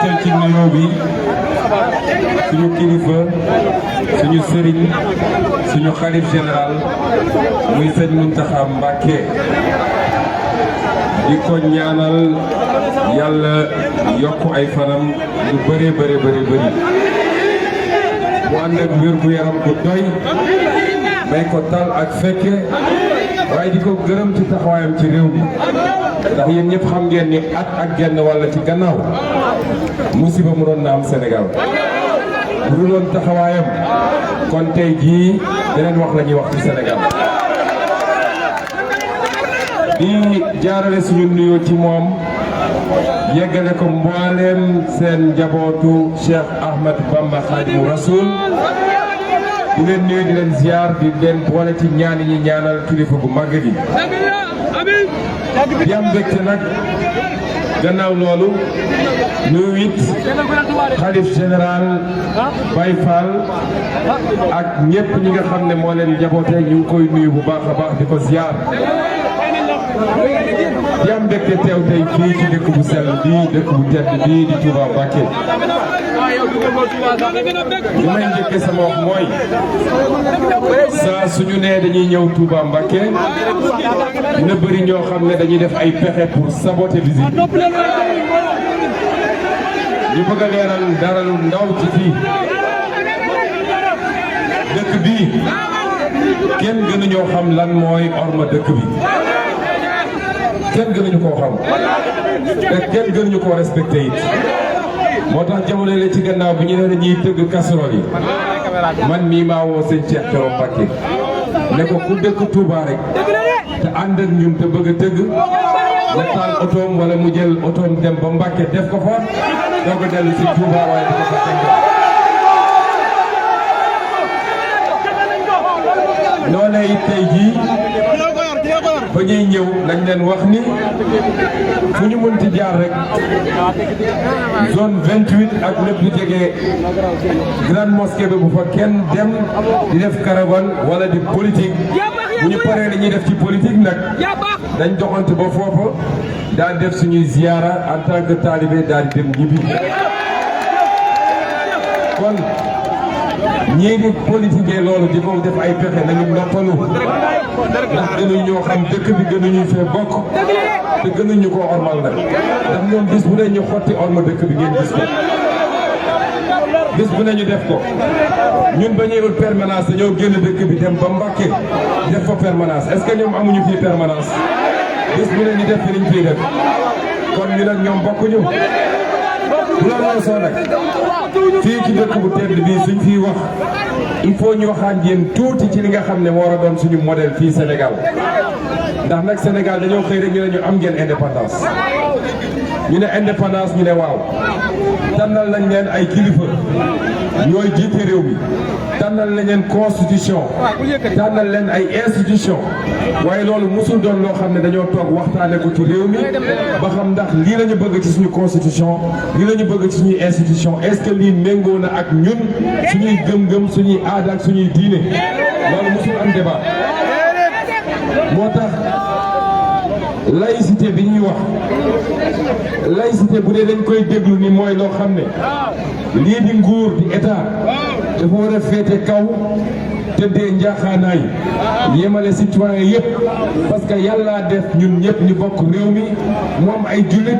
jiital ci nuyoo bi suñu kilifa suñu sëriñ suñu xalif général muy sëñ Mountakha Mbacké di ko ñaanal yàlla yokk ay fanam lu bëree bëri mu ànd ak wér gu yaram bu doy may ko tal ak fekke waaye di ko gërëm ci taxawaayam ci réew mi ndax yéen ñëpp xam ngeen ni at ak genn walla ci gannaaw musiba mu doon na am Sénégal bu dul woon taxawaayam kon tey jii beneen wax la ñuy wax ci Sénégal di jaarale suñu nuyoo ci moom yeggale ko mbooleem seen njabootu Cheikh Ahmed Bamba Khadimu Rasoul di leen nuyu di leen ziar di leen boole ci ñaan yi ñaanal kilifa gu màgg gi di am mbégte nag gannaaw loolu nuyu it xalif général Baye Fall ak ñëpp ñi nga xam ne moo leen njaboote ñu ngi koy nuyu bu baax a baax di ko ziar di am mbégte teew tey fii ci dëkk bu sell bii dëkk bu tedd bii di Touba Mbacké li may njëkkee sama wax mooy saa suñu nee dañuy ñëw Touba Mbacké dina bëri ñoo xam ne dañuy def ay pexe pour saboter visite ñu bëgg a leeral dara lu ndaw ci fii dëkk bii kenn gënuñoo xam lan mooy orma dëkk bi kenn gënuñu koo xam te kenn gënuñu koo respecté it moo tax jamono la ci gannaaw bi ñu ne dañuy tëgg casserole yi man mii maa woo sëñ Cheikh Thioro Mbacké ne ko ku dëkk Touba rek te ànd ak ñun te bëgg a tëgg nga taal otoom wala mu jël otoom dem ba Mbacké def ko fa doog a dellu si Touba waaye dafa fa tëgg noonee it tey jii ba ñuy ñëw nañ leen wax ni fu ñu mënti jaar rek zone 28 ak lépp lu jege grande mosquée bi bu fa kenn dem di def caravane wala di politique bu ñu paree li ñuy def ci politique nag dañ doxante ba foofa daal def suñuy ziyaara en tant que talibé daal di dem ñibbi kon ñii di politique loolu di ko def ay pexe nañu noppalu ndax gënuñ ñoo xam dëkk bi gënuñu fee bokk te gënuñu ko ormal nag ndax ñoom bis bu ne ñu xotti orma dëkk bi ngeen gis ko bis bu ne ñu def ko ñun ba ñuy ut permanence dañoo génn dëkk bi dem ba Mbacké def fa permanence est-ce que ñoom amuñu fii permanence bis bu ne ñu def fi liñ fiy def kon ñu nag ñoom bokkuñu bu la weesoo nag fii ci dëkk bu tedd bii suñ fiy wax il faut ñu waxaan yéen tuuti ci li nga xam ne moo war a doon suñu modèle fii Sénégal ndax nag Sénégal dañoo xëy rek ñu ne ñu am ngeen indépendance ñu ne indépendance ñu ne waaw tànnal nañ leen ay kilifa ñooy jiite réew mi tànnal nañ leen constitution tànnal leen ay institution waaye loolu musul doon loo xam ne dañoo toog waxtaane ko ci réew mi ba xam ndax lii la ñu bëgg ci suñu constitution lii la ñu bëgg ci suñuy institution est-ce que lii méngoo na ak ñun suñuy gëm-gëm suñuy aada ak suñuy diine loolu musul am débat moo tax laïcité bi ñuy wax laïcité bu dee dañ koy déglu ni mooy loo xam ne lii di nguur di état dafa war a féete kaw tëddee njaaxaanaay yemale citoyen yëpp parce que yàlla def ñun ñëpp ñu bokk réew mi mu am ay jullit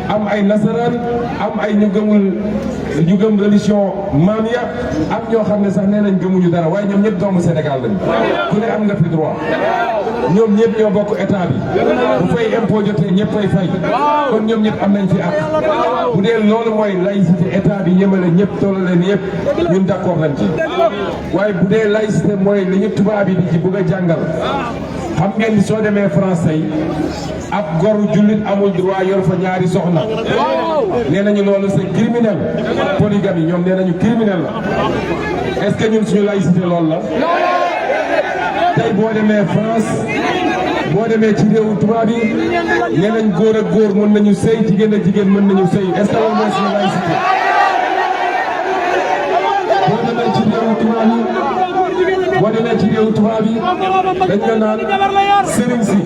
am ay nasaraan am ay ñu gëm religion maam ya am ñoo xam ne sax nee nañ gëmuñu dara waaye ñoom ñëpp doomu Sénégal lañu ku ne am nga fi droit ñoom ñëpp ñoo bokk état bi bu fay impôt jotee ñëpp fay fay kon ñoom ñëpp am nañ fi ak bu dee loolu mooy laïcité état bi yemale ñëpp tolloo leen yëpp ñun d'accord nañ ci waaye bu dee laïcité mooy li ñu tubaab yi di ci bëgg a jàngal xam ngeen ni soo demee France tey ab goru jullit amul droit yor fa ñaari soxna nee nañu loolu c'est criminel polygamie ñoom nee nañu criminel la est-ce que ñun suñu laïcité loolu la tey boo demee France boo demee ci réewu tubaab yi nee nañ góor ak góor mën nañu sëy jigéen ak jigéen mën nañu sëy est-ce que loolu mooy suñu laïcité boo demee ci réewu tubaab yi demee ci réew tubaab yi dañ la naan sëriñ si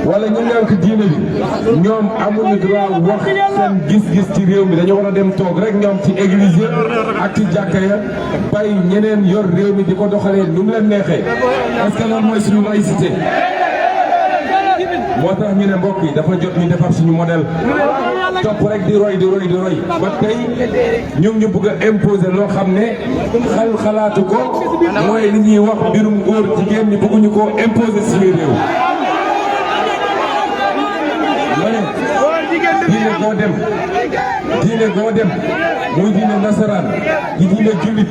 wala ñu ngànk diine bi ñoom amuñu droit wax seen gis-gis ci réew mi dañu war a dem toog rek ñoom ci église ak ci jàkka ya bàyyi ñeneen yor réew mi di ko doxalee nu mu leen neexee est-ce que loolu mooy suñu laïcité moo tax ñu ne mbokk yi dafa jot ñu defar suñu modèle topp rek di roy ba tey ñu ngi ñu bëgg a imposer loo xam ne xalaatu ko mooy li ñuy wax mbirum góor jigéen ñi bëgguñu koo imposer suñu réew. ma ne diine goo dem muy diine nasaraan di diine jullit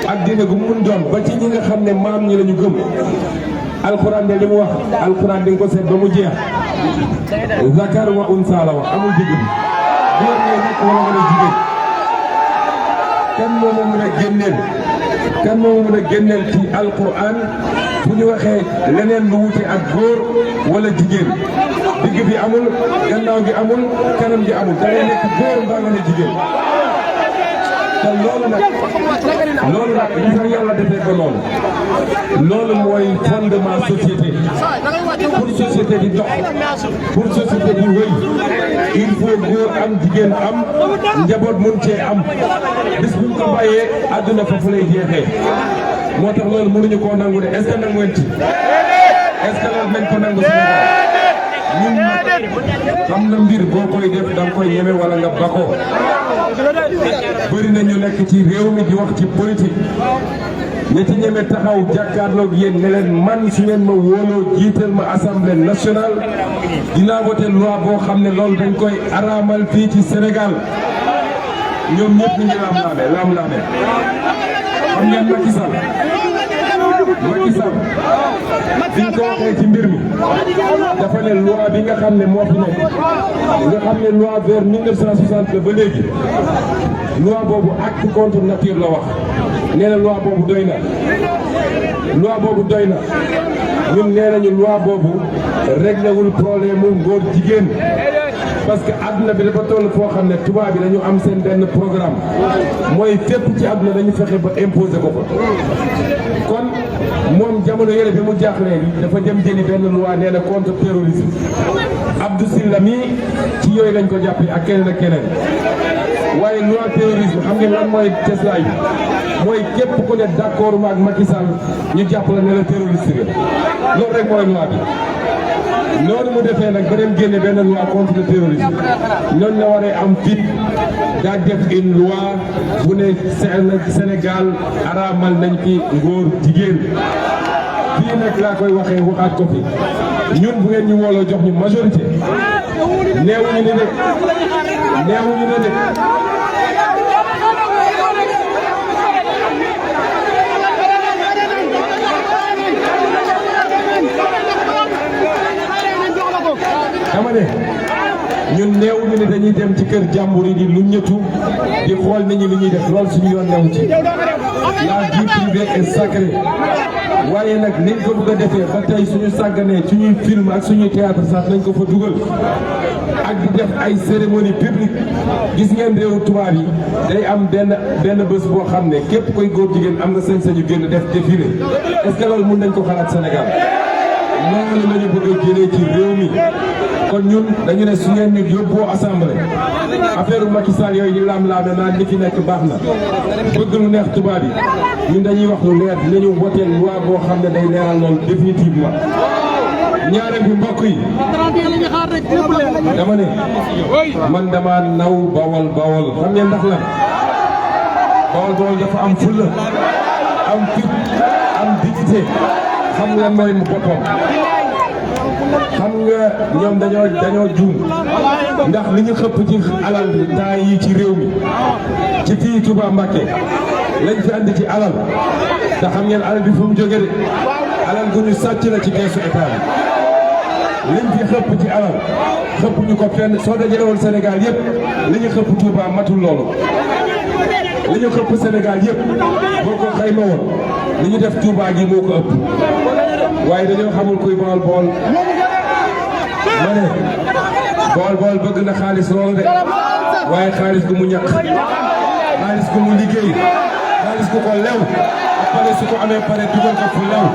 ak diine gu mun doon ba ci ñi nga xam ne maam ñi la ñu gëm alxuraan de li mu wax alxuraan di nga ko seet ba mu jeex zakar wa unsa la wax amul digg bi góor ngay nekk wala nga ne jigéen kan moo ma mën a génneel ci alxuraan bu ñu waxee leneen lu wute ak góor wala jigéen digg bi amul gannaaw gi amul kanam gi amul da ngay nekk góor mbaa nga ne jigéen te loolu nag li tax yàlla defee ko loolu mooy fondement société pour société di dox pour société di wéy il faut góor am jigéen am njaboot mun cee am bis buñ ko bàyyee àdduna foofu lay jeexee moo tax loolu mënuñu koo nangu de est-ce que nangu ngeen ci est-ce que loolu nañ ko nangu ñun xam na mbir boo koy def da nga koy ñeme wala nga bako bëri na ñu nekk ci réew mi di wax ci politique ñi ci ñeme taxaw jàkkaarloog yéen ne leen man su ngeen ma wóoloo jiital ma assemblée nationale dinaa voté loi boo xam ne loolu dañ koy araamal fii ci Sénégal ñoom ñëpp ñu ngi laam-laame xam ngeen Macky Sall biñ ko waxee ci mbir mi dafa ne loi bi nga xam ne moo fi nekk nga xam ne loi vers 1960 la ba léegi loi boobu acte contre nature la wax nee na loi boobu doy na ñun nee nañu loi boobu réglé wul problème mu góor jigéen parce que àdduna bi dafa toll foo xam ne tubaab bi dañu am seen benn programme mooy fépp ci àdduna dañu fexe ba imposer ko fa kon moom jamono yële bi mu jaaxlee dafa dem jëli benn loi nee na contre terrorisme Abdou Silla mii ci yooyu lañ ko jàppee ak keneen ak keneen waaye loi terrorisme xam ngeen lan mooy teslaay bi mooy képp ku ne d'accord ma ak Macky Sall ñu jàpp la ne la terroriste nga loolu rek mooy loi bi noonu mu defee nag ba dem génne benn loi contre le terrorisme noonu la waree am fit daa def une loi bu ne Sénégal araamal nañ fi ngóor jigéen fii nag laa koy waxee waxaat ko fi ñun bu ngeen ñu wooloo jox ñu majorité neewuñu ne de dama ne ñun néew ñu ne dañuy dem ci kër jàmbur yi di lu ñëtu di xool nit ñi li ñuy def loolu suñu yoon newu ci la vie privée est sacrée waaye nag niñ ko bëgg a defee ba tey suñu sàgganee suñuy film ak suñuy théâtre sax nañ ko fa dugal ak di def ay cérémonie publique gis ngeen réewu tubaab yi day am benn bés boo xam ne képp koy góor jigéen am nga sañ-sañu génn def défilé est-ce que loolu mën nañ ko xalaat Sénégal loolu la ñu bëgg a jëlee ci réew mi kon ñun dañu ne su ngeen ñu yóbboo assemblée affaire Macky Sall yooyu ñu laam-laame naan li fi nekk baax na bëgg lu neex tubaab yi ñun dañuy wax lu leer dinañu voté loi boo xam ne day leeral loolu définitivement ñaareel bi mbokk yi dama ne man dama naw bawol xam ngeen ndax la bawol dafa am fulla am fit am dignité xam nga mooy mu boppam xam nga ñoom dañoo juum ndax li ñu xëpp ci alal temps yi ci réew mi ci fii Touba Mbacké lañ fi andi ci alal te xam ngeen alal bi fu mu jóge de alal gu ñu sàcc la ci keesu état bi liñ fi xëpp ci alal xëpp ñu ko fenn soo dajale woon Sénégal yëpp li ñu xëpp Touba matul loolu li ñu xëpp Sénégal yëpp boo ko xayma woon li ñu def Touba gi moo ko ëpp waaye dañoo xamul kuy bool ma ne bool bëgg na xaalis loolu de waaye xaalis gu mu ñàkk xaalis gu mu liggéey xaalis ku ko lew pare su ko amee pare dugal ko fu lew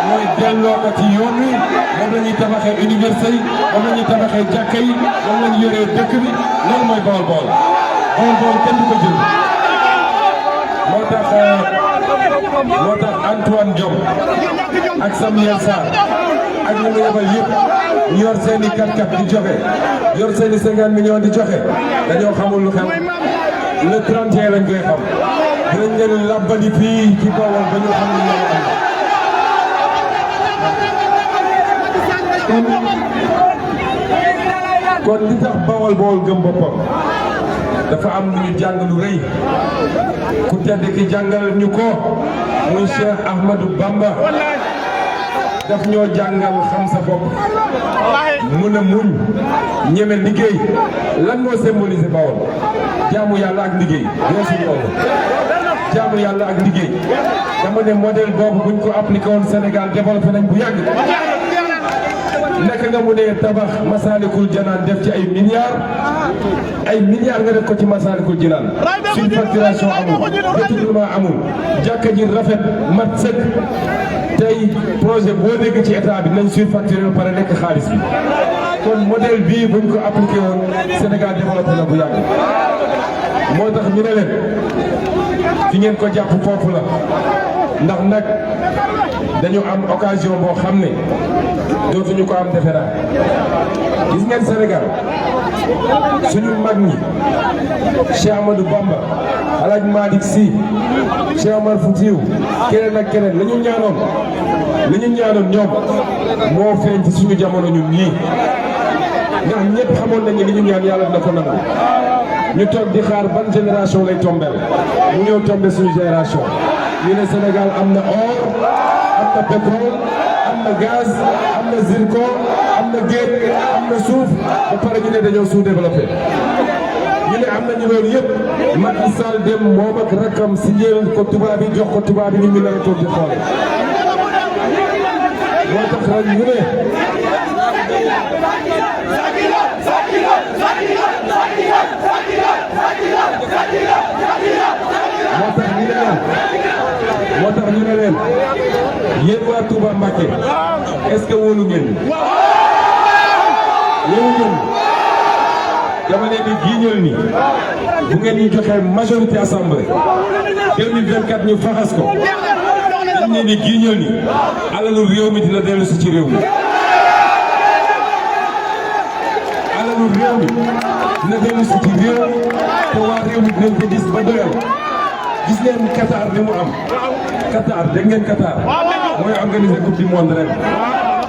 mooy delloo ko ci yoon wi moom la ñuy tabaxee université yi moom la ñuy tabaxee jàkka yi moom la ñu yoree dëkk bi loolu mooy Bawol Bawol Bawol Bawol kenn du ko jël moo tax Antoine Diome ak Samuel Sarr ak ñu mu yebal yëpp ñu yor seen i 4x4 di joxe yor seen i 50 millions di joxe dañoo xamul lu xew le 31 lañ koy xam dinañ leen làbbali fii ci Bawol ba ñu xam ne ñoo am kon li tax Bawol Bawol gëm boppam dafa am lu ñu jàng lu rëy ku tedd ki jàngal ñu ko muy Cheikh Ahmadou Bamba daf ñoo jàngal xam sa bopp mun a muñ ñeme liggéey lan moo symbolisé Bawol jaamu yàlla ak liggéey ñoo si loolu jaamu yàlla ak liggéey dama ne modèle boobu buñ ko appliqué woon Sénégal développé nañ bu yàgg naka nga mu ne tabax Masaalikul Jinaan def ci ay milliards nga def ko ci Masaalikul Jinaan surfacturation amul détournement amul jàkka ji rafet mat sëkk tey projet boo dégg ci état bi nañ surfacturé ba pare nekk xaalis bi kon modèle bii buñ ko appliqué woon Sénégal développé na bu yàgg moo tax ñu ne leen fi ngeen ko jàpp foofu la ndax nag dañu am occasion boo xam ne dootuñu ko am defe naa gis ngeen Sénégal suñu mag ñi Cheikh Amadou Bamba Alaaji Malick Sy Cheikh Omar Foutiyou keneen ak keneen la ñu ñaanoon ñoom moo feeñ ci suñu jamono ñun ñii ndax ñëpp xamoon nañu li ñu ñaan yàlla dina ko nangu ñu toog di xaar ban génération lay tombeel mu ñëw tombe suñu génération ñu ne Sénégal am na or am na pétrole am na gaz am na zircon am na géej am na suuf ba pare ñu ne dañoo sous-développé ñu ne am nañu loolu yëpp Macky Sall dem moom ak rakkam signé ko tubaab yi jox ko tubaab yi ñu ngi nar a toog di xoole moo tax rek ñu ne moo tax ñu ne leen yéen waa Touba Mbacké est-ce que wóolu ngeen dama leen di giiñal ni bu ngeen ñu joxee majorité assemblée 2024 ñu faxas ko dañ leen di giiñal ni alalu réew mi dina dellu si ci réew mi alalu réew mi dina dellu si ci réew mi te waa réew mi dinañ ko gis ba doyal gis ngeen Qatar li mu am Qatar dégg ngeen Qatar mooy organiser coupe du monde ren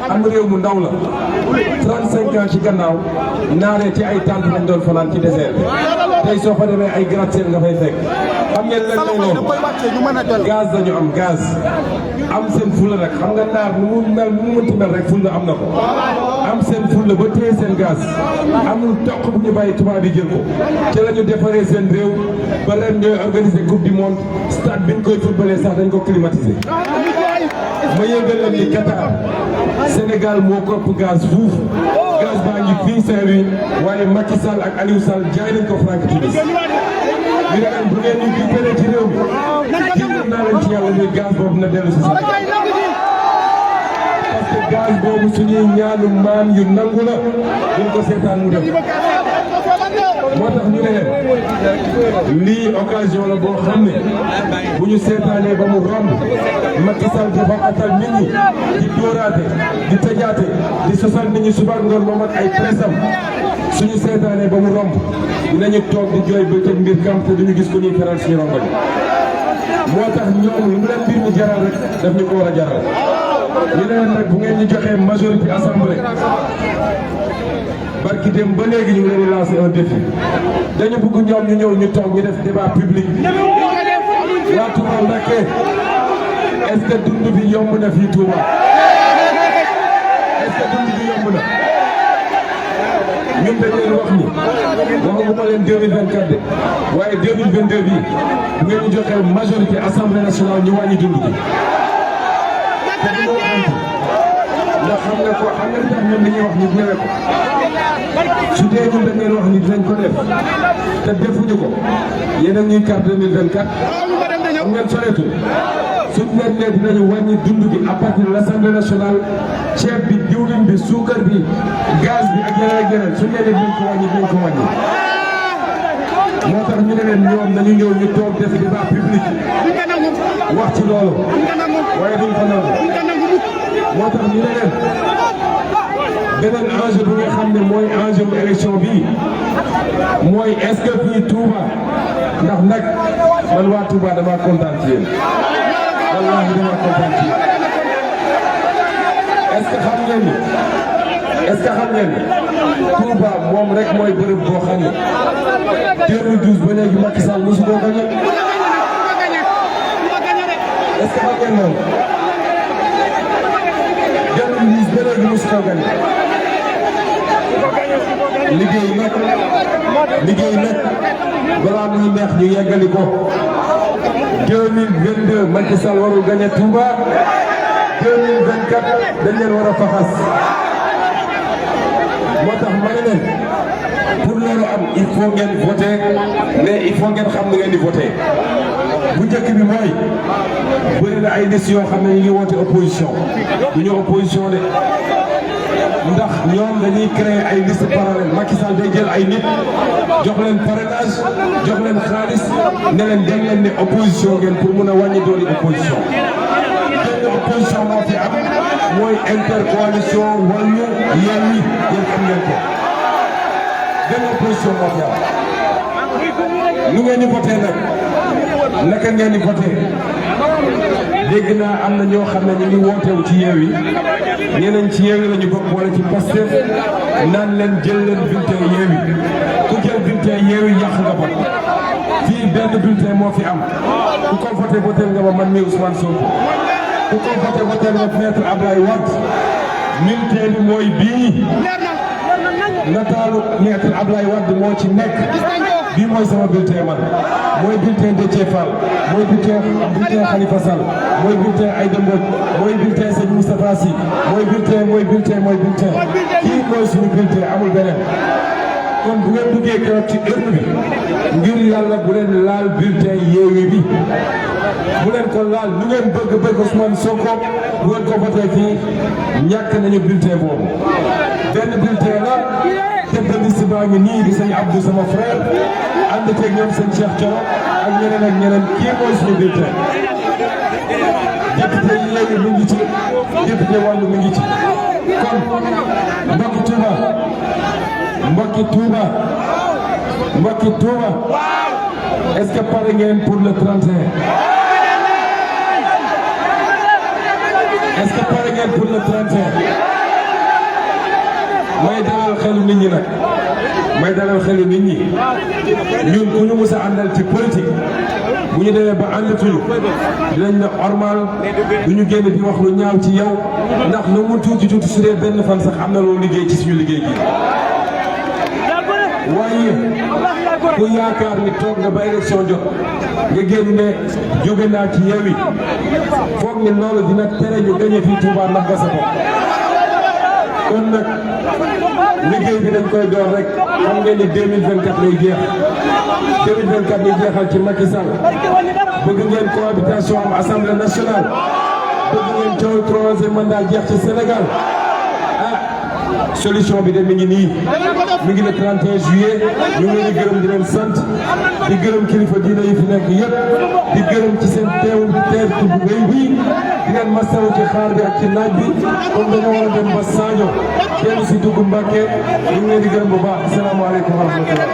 am réew mu ndaw la 35 ans ci gannaaw naaree ci ay tente lañ doon fanaan ci désert bi tey soo fa demee ay gratte-ciel nga fay fekk xam ngeen lan lay loolu gaz dañu am gaz am seen fulla rek xam nga naar nu mu mel nu mu mënti mel rek fulla am na ko am seen fulla ba téye seen gaz amul toq bu ñu bàyyi tubaab yi jël ko ci la ñu defaree seen réew ba ren ñooy organiser coupe du monde stade bi ñu koy footballé sax dañ ko climatiser ma yëgal leen ni Qatar Sénégal moo ko ëpp gaz fuuf gaz baa ngi fii Saint-Louis waaye Macky Sall ak Aliou Sall jaay nañ ko Franck Timis ñu ne leen bu ngeen ñu dimbale ci réew mi dimbal naa leen ci yàlla ni gaz boobu na dellu si Sénégal parce que gaz boobu suñuy ñaanu maam yu nangu la duñ ko seetaan mu def moo tax ñu ne leen lii occasion la boo xam ne bu ñu seetaanee ba mu romb Macky Sall di fa atal nit ñi di dóoraate di tëjaate di sosal nit ñi suba ngoon moom ak ay pressam suñu seetaanee ba mu romb dinañu toog di jooy bëccëg mbir kam te duñu gis ko ñuy feral suñu rongoñ moo tax ñoom lu leen mbir mi jaral rek daf ñu ko war a jaral ñu ne leen nag bu ngeen ñu joxee majorité assemblée barki dem ba léegi ñu ngi leen di lancer un défi dañu bëgg ñoom ñu ñëw ñu toog ñu def débat public waa Touba Mbacké est-ce que dund bi yomb na fii Touba est-ce que dund bi yomb na ñun dañ leen wax ni waxaguma leen 2024 de waaye 2022 bi bu ngeen ñu joxee majorité assemblée nationale ñu wàññi dund bi te du moo anti ndax xam nga ko xam nga li tax ñun dañuy wax ñu ñëwee ko su dee ñun dañ leen wax ni dinañ ko def te defuñu ko yéen a ñuy carte 2024 xam ngeen soreetul suñ leen ne dinañu wàññi dund gi à partir de l'Assemblée nationale ceeb bi diwlin bi suukar bi gaz bi ak yeneen ak yeneen suñ leen ne dinañ ko wàññi moo tax ñu ne leen ñoom dañu ñëw ñu toog def débat public wax ci loolu waaye duñ ko nangu moo tax ñu ne leen beneen enjeu bi nga xam ne mooy enjeu bu élection bi mooy est-ce que fii Touba ndax nag man waa Touba dama kontaan ci yéen wallaahi dama kontaan ci yéen est-ce que xam ngeen ni Touba moom rek mooy bërëb boo xam ne 2012 ba léegi Macky Sall mosu koo gagné est-ce que xam ngeen loolu 2012 ba léegi mosu koo gagné liggéey nag balaa muy neex ñu yeggali ko 2022 Macky Sall warul gagné Touba 2024 dañ leen war a faxas moo tax ma ne leen pour loolu am il faut ngeen voter mais il faut ngeen xam ne ngeen di voter bu njëkk bi mooy bëri na ay liste yoo xam ne ñu ngi woote opposition du ñu opposition de ndax ñoom dañuy créer ay liste parallèle Macky Sall day jël ay nit jox leen parrainage jox leen xaalis ne leen dem leen ne opposition ngeen pour mun a wàññi doole opposition. benn opposition moo fi am mooy intercoalition Wallu Yewwi yéen xam ngeen ko benn opposition moo fi am. nu ngeen di voté nag naka ngeen di voté dégg naa am na ñoo xam ne ñu ngi wootewu ci Yewwi ñeneen ci Yewwi la ñu bokk wala ci Pastef naan leen jël leen bulletin Yewwi ku jël bulletin Yewwi yàq nga vote fii benn bulletin moo fi am ku ko voté voté nga ma man mii Ousmane Sonko ku ko voté voté nga maître Abdoulaye Wade bulletin bi mooy bii nataalu maître Abdoulaye Wade moo ci nekk bii mooy sama bulletin man mooy bulletin Déthié Fall mooy bulletin Khalifa Sall mooy bulletin Aïda Mbodj mooy bulletin Sëñ Moustapha Sy mooy bulletin kii mooy suñu bulletin amul beneen kon bu ngeen duggee keroog ci urne bi ngir yàlla bu leen laal bulletin Yewwi bi bu leen ko laal lu ngeen bëgg Ousmane Sonko bu ngeen ko voté fii ñàkk nañu bulletin boobu benn bulletin la tête de liste baa ngi nii di sëñ Abdou sama frère ànd ceeg ñoom sëñ Cheikh Thioro ak ñeneen kii mooy suñu bulletin député Yewwi mi ngi ci député Wallu mi ngi ci kon mbokki Touba est-ce que pare ngeen pour le 31 est-ce que pare ngeen pour le 31 may dalal xelu nit ñi nag ñun ku ñu mus a àndal ci politique bu ñu demee ba àndatuñu dinañ la ormal du ñu génn di wax lu ñaaw ci yow ndax lu mu tuuti su dee benn fan sax am na loo liggéey ci suñu liggéey gi waaye ku yaakaar ni toog nga ba élection jot nga génn ne jóge naa ci Yewwi foog ni loolu dina tere ñu gañe fii Touba ndax nga sa bopp kon nag liggéey bi dañ koy door rek xam ngeen ni 2024 lay jeex 2024 lay jeexal ci Macky Sall bëgg ngeen cohabitation am Assemblée nationale bëgg ngeen coow troisième mandat jeex ci Sénégal solution bi de mi ngi nii mi ngi le 31 juillet ñu ngi leen di gërëm di leen sant di gërëm kilifa diine yi fi nekk yëpp di gërëm ci seen teewul bi teer bu wéy bii di leen masawu ci xaar bi ak ci naaj bi comme dañoo war a dem ba Sadio kenn si dugg Mbàkke ñu ngi leen di gërëm bu baax asalaamaaleykum wa rahmatulah.